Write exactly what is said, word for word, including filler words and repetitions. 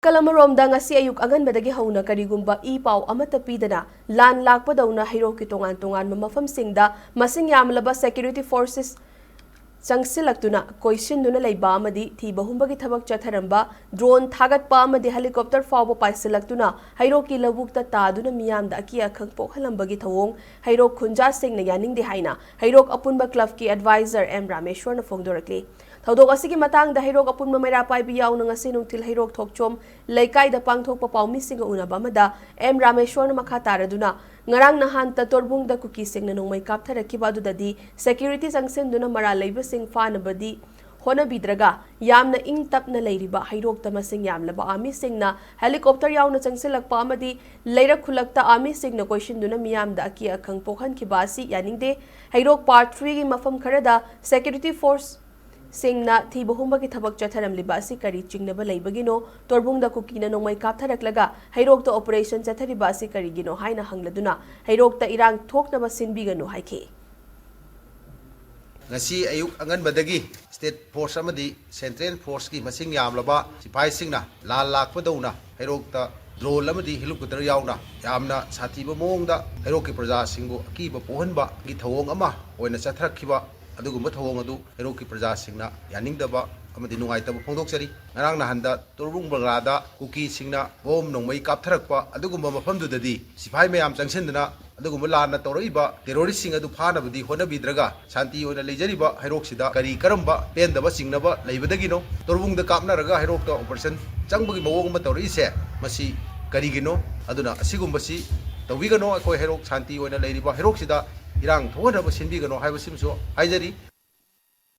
ꯅꯥꯀꯜ ꯑꯃꯔꯣꯝꯗ, ꯉꯁꯤ ꯑꯌꯨꯛ ꯑꯉꯟꯕꯗꯒꯤ ꯍꯧꯅ ꯀꯔꯤꯒꯨꯝꯕ ꯏ ꯄꯥꯎ ꯑꯃꯠꯇ ꯄꯤꯗꯅ ꯂꯥꯟ ꯂꯥꯛꯄꯗꯧꯅ ꯍꯩꯔꯣꯛꯀꯤ ꯇꯣꯉꯥꯟ ꯇꯣꯉꯥꯟꯕ ꯃꯐꯝꯁꯤꯡꯗ ꯃꯁꯤꯡ ꯌꯥꯝꯂꯕ security forces ꯆꯪꯁꯤꯜꯂꯛꯇꯨꯅ ꯀꯣꯏꯁꯤꯟꯗꯨꯅ ꯂꯩꯕ ꯑꯃꯗꯤ ꯊꯤꯕ ꯍꯨꯝꯕꯒꯤ ꯊꯕꯛ ꯆꯠꯊꯔꯝꯕ, drone ꯊꯥꯒꯠꯄ ꯑꯃꯗꯤ helicopter ꯐꯥꯎꯕ ꯄꯥꯏꯁꯤꯜꯂꯛꯇꯨꯅ ꯍꯩꯔꯣꯛꯀꯤ ꯂꯧꯕꯨꯛꯇ ꯇꯥꯗꯨꯅ ꯃꯤꯌꯥꯝꯗ ꯑꯀꯤ ꯑꯈꯪ ꯄꯣꯛꯍꯜꯂꯝꯕꯒꯤ ꯊꯧꯑꯣꯡ ꯍꯩꯔꯣꯛ ꯈꯨꯟꯖꯥꯁꯤꯡꯅ ꯌꯥꯅꯤꯡꯗꯦ ꯍꯥꯏꯅ ꯍꯩꯔꯣꯛ ꯑꯄꯨꯟꯕ clubꯀꯤ adviser ꯑꯦꯝ ꯔꯥꯃꯦꯁ꯭ꯋꯔꯅ ꯐꯣꯡꯗꯣꯔꯛꯂꯤ꯫ ꯊꯧꯗꯣꯛ ꯑꯁꯤꯒꯤ ꯃꯇꯥꯡꯗ ꯍꯩꯔꯣꯛ ꯑꯄꯨꯟꯕ ꯃꯩꯔꯥ ꯄꯥꯏꯕꯤ ꯌꯥꯎꯅ ꯉꯁꯤ ꯅꯨꯡꯊꯤꯜ ꯍꯩꯔꯣꯛ ꯊꯣꯛꯆꯣꯝ ꯂꯩꯀꯥꯏꯗ ꯄꯥꯡꯊꯣꯛꯄ ꯄꯥꯎꯃꯤꯁꯤꯡꯒ ꯎꯅꯕ ꯑꯃꯗ ꯑꯦꯝ ꯔꯥꯃꯦꯁ꯭ꯋꯔꯅ ꯃꯈꯥ ꯇꯥꯔꯗꯨꯅ, ꯉꯔꯥꯡ ꯅꯍꯥꯟꯇ ꯇꯣꯔꯕꯨꯡꯗ ꯀꯨꯀꯤꯁꯤꯡꯅ ꯅꯣꯡꯃꯩ ꯀꯥꯞꯊꯔꯛꯈꯤꯕ ꯑꯗꯨꯗꯗꯤ security ꯆꯪꯁꯤꯟꯗꯨꯅ ꯃꯔꯥꯜ ꯂꯩꯕꯁꯤꯡ ꯐꯥꯅꯕꯗꯤ ꯍꯣꯠꯅꯕꯤꯗ꯭ꯔꯒ, ꯌꯥꯝꯅ ꯏꯪ ꯇꯞꯅ ꯂꯩꯔꯤꯕ ꯍꯩꯔꯣꯛꯇ ꯃꯁꯤꯡ ꯌꯥꯝꯂꯕ armyꯁꯤꯡꯅ helicopter ꯌꯥꯎꯅ ꯆꯪꯁꯤꯜꯂꯛꯄ ꯑꯃꯗꯤ ꯂꯩꯔꯛ ꯈꯨꯜꯂꯛꯇ armyꯁꯤꯡꯅ ꯀꯣꯏꯁꯤꯟꯗꯨꯅ ꯃꯤꯌꯥꯝꯗ ꯑꯀꯤ ꯑꯈꯪ ꯄꯣꯛꯍꯟꯈꯤꯕ ꯑꯁꯤ ꯌꯥꯅꯤꯡꯗꯦ꯫ ꯍꯩꯔꯣꯛ Part Threeꯒꯤ ꯃꯐꯝ ꯈꯔꯗ security force ꯁꯤꯡꯅ ꯊꯤꯕ ꯍꯨꯝꯕꯒꯤ ꯊꯕꯛ ꯆꯠꯊꯔꯝꯂꯤꯕ ꯑꯁꯤ ꯀꯔꯤ ꯆꯤꯡꯅꯕ ꯂꯩꯕꯒꯤꯅꯣ? ꯇꯣꯔꯕꯨꯡꯗ ꯀꯨꯀꯤꯅ ꯅꯣꯡꯃꯩ ꯀꯥꯞꯊꯔꯛꯂꯒ ꯍꯩꯔꯣꯛꯇ operation ꯆꯠꯊꯔꯤꯕ ꯑꯁꯤ ꯀꯔꯤꯒꯤꯅꯣ ꯍꯥꯏꯅ ꯍꯪꯂꯗꯨꯅ ꯍꯩꯔꯣꯛꯇ ꯏꯔꯥꯡ ꯊꯣꯛꯅꯕ ꯁꯤꯟꯕꯤꯒꯅꯨ ꯍꯥꯏꯈꯤ꯫ ꯉꯁꯤ ꯑꯌꯨꯛ ꯑꯉꯟꯕꯗꯒꯤ state force ꯑꯃꯗꯤ central forceꯀꯤ ꯃꯁꯤꯡ ꯌꯥꯝꯂꯕ ꯁꯤꯐꯥꯏꯁꯤꯡꯅ ꯂꯥꯟ ꯂꯥꯛꯄꯗꯧꯅ ꯍꯩꯔꯣꯛꯇ drone ꯑꯃꯗꯤ helicopter ꯌꯥꯎꯅ ꯌꯥꯝꯅ ꯁꯥꯊꯤꯕ ꯃꯑꯣꯡꯗ ꯍꯩꯔꯣꯛꯀꯤ ꯄ꯭ꯔꯖꯥꯁꯤꯡꯕꯨ ꯑꯀꯤꯕ ꯄꯣꯛꯍꯟꯕꯒꯤ ꯊꯧꯑꯣꯡ ꯑꯃ ꯑꯣꯏꯅ ꯆꯠꯊꯔꯛꯈꯤꯕ ꯑꯗꯨꯒꯨꯝꯕ ꯊꯧꯑꯣꯡ ꯑꯗꯨ ꯍꯩꯔꯣꯛꯀꯤ ꯄ꯭ꯔꯖꯥꯁꯤꯡꯅ ꯌꯥꯅꯤꯡꯗꯕ ꯑꯃꯗꯤ ꯅꯨꯡꯉꯥꯏꯇꯕ ꯐꯣꯡꯗꯣꯛꯆꯔꯤ꯫ ꯉꯔꯥꯡ ꯅꯍꯥꯟꯗ ꯇꯣꯔꯕꯨꯡ ꯕꯒ꯭ꯔꯥꯗ ꯀꯨꯀꯤꯁꯤꯡꯅ bomb ꯅꯣꯡꯃꯩ ꯀꯥꯞꯊꯔꯛꯄ ꯑꯗꯨꯒꯨꯝꯕ ꯃꯐꯝꯗꯨꯗꯗꯤ ꯁꯤꯐꯥꯏ ꯃꯌꯥꯝ ꯆꯪꯁꯤꯟꯗꯨꯅ ꯑꯗꯨꯒꯨꯝꯕ ꯂꯥꯟꯅ ꯇꯧꯔꯛꯏꯕ terroristꯁꯤꯡ ꯑꯗꯨ ꯐꯥꯅꯕꯗꯤ ꯍꯣꯠꯅꯕꯤꯗ꯭ꯔꯒ ꯁꯥꯟꯇꯤ ꯑꯣꯏꯅ ꯂꯩꯖꯔꯤꯕ ꯍꯩꯔꯣꯛꯁꯤꯗ ꯀꯔꯤ ꯀꯔꯝꯕ ꯄꯦꯟꯗꯕ ꯆꯤꯡꯅꯕ ꯂꯩꯕꯗꯒꯤꯅꯣ? ꯇꯣꯔꯕꯨꯡꯗ ꯀꯥꯞꯅꯔꯒ ꯍꯩꯔꯣꯛꯇ operation ꯆꯪꯕꯒꯤ ꯃꯑꯣꯡ ꯑꯃ ꯇꯧꯔꯛꯏꯁꯦ, ꯃꯁꯤ ꯀꯔꯤꯒꯤꯅꯣ? ꯑꯗꯨꯅ ꯑꯁꯤꯒꯨꯝꯕꯁꯤ ꯇꯧꯕꯤꯒꯅꯣ꯫ ꯑꯩꯈꯣꯏ ꯍꯩꯔꯣꯛ ꯁꯥꯟꯇꯤ ꯑꯣꯏꯅ ꯂꯩꯔꯤꯕ ꯍꯩꯔꯣꯛꯁꯤꯗ ꯏꯔꯥꯡ ꯊꯣꯛꯍꯟꯅꯕ ꯁꯤꯟꯕꯤꯒꯅꯣ ꯍꯥꯏꯕꯁꯤꯃꯁꯨ ꯍꯥꯏꯖꯔꯤ꯫